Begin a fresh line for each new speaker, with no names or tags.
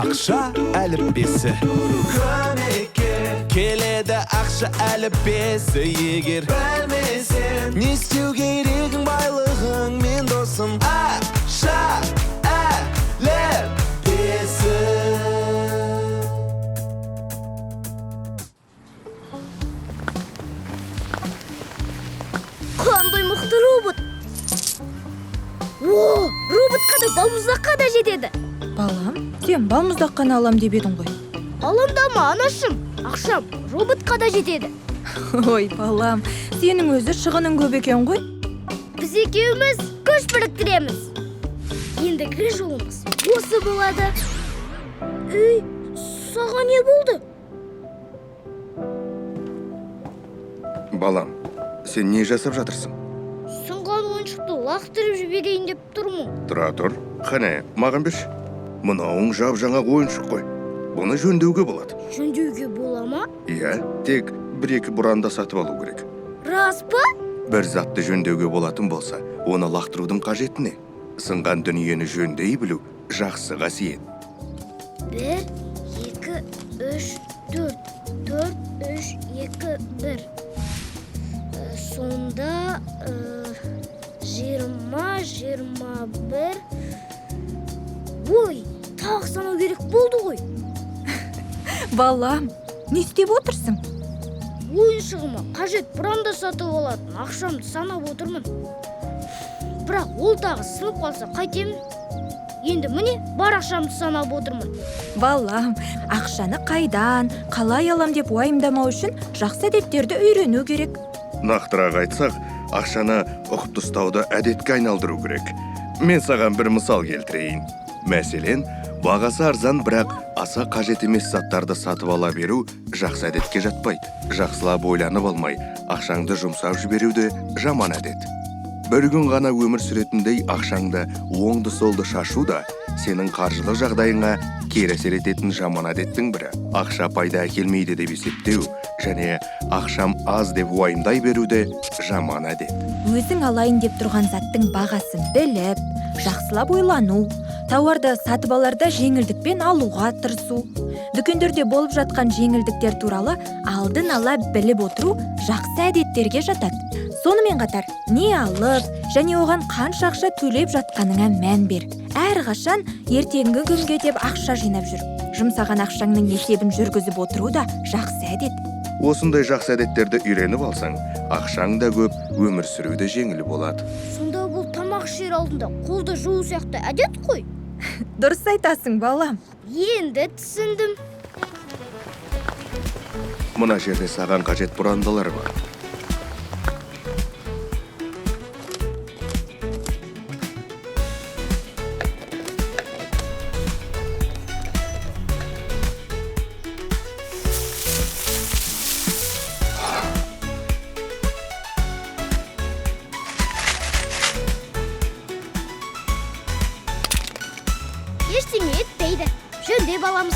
Ақша әліппесі. Көмекке келеді ақша әліппесі. Егер білмесең не істеу керегін, байлығың мен досым ақша әліппесі.
Қандай мықты робот! О, роботқа да, балмұздаққа да жетеді.
Балам, сен балмұздақ қана алам деп едің ғой.
Алаңдама, анашым, ақшам роботқа да жетеді.
Ой, балам, сенің өзі шығының көп екен ғой.
Біз екеуміз күш біріктіреміз. Ендігі жолымыз осы болады. Үй, саған не болды?
Балам, сен не жасап жатырсың?
Сынған ойыншықты лақтырып жіберейін деп тұрмын.
Тұра тұр, қане, маған берші. Мынауың жап жаңа ойыншық қой. Бұны жөндеуге болады.
Жөндеуге бола ма?
Иә, тек бір-екі бұранда сатып алу керек.
Рас па?
Бір затты жөндеуге болатын болса, оны лақтырудың қажеті не? Сынған дүниені жөндей білу жақсы қасиет.
1, 2, 3, 4, 4, 3, 2, 1. Сонда 20, 21. Ой, тағы санау керек болды ғой.
Балам, не істеп отырсың?
Ойыншығыма қажет бұранда сатып алатын ақшамды санап отырмын. Бірақ ол тағы сынып қалса қайтемін? Енді міне бар ақшамды санап отырмын.
Балам, ақшаны қайдан, қалай алам деп уайымдамау үшін жақсы әдеттерді үйрену керек.
Нақтырақ айтсақ, ақшаны ұқыпты ұстауды әдетке айналдыру керек. Мен саған бір мысал келтірейін. Мәселен, бағасы арзан, бірақ аса қажет емес заттарды сатып ала беру жақсы әдетке жатпайды. Жақсылап ойланып алмай, ақшаңды жұмсап жіберу де жаман әдет. Бір күн ғана өмір сүретіндей ақшаңды оңды-солды шашу да сенің қаржылық жағдайыңа кері әсер ететін жаман әдеттің бірі. Ақша пайда әкелмейді деп есептеу және ақшам аз деп уайымдай беру де жаман әдет.
Өзің алайын деп тұрған заттың бағасын біліп, жақсылап ойлану, тауарды сатып аларда жеңілдікпен алуға тырысу, дүкендерде болып жатқан жеңілдіктер туралы алдын ала біліп отыру жақсы әдеттерге жатады. Сонымен қатар, не алып және оған қанша ақша төлеп жатқаныңа мән бер. Әрқашан ертеңгі күнге деп ақша жинап жүр. Жұмсаған ақшаңның есебін жүргізіп отыру да жақсы әдет.
Осындай жақсы әдеттерді үйреніп алсаң, ақшаң да көп, өмір сүру де жеңіл болады.
Сонда бұл тамақ ішер алдында қолды жуу сияқты әдет қой?
Дұрыс айтасың, балам.
Енді түсіндім.
Мына жерде саған қажет бұрандалар бар.
Ештеңе етпейді. Жөндеп аламыз.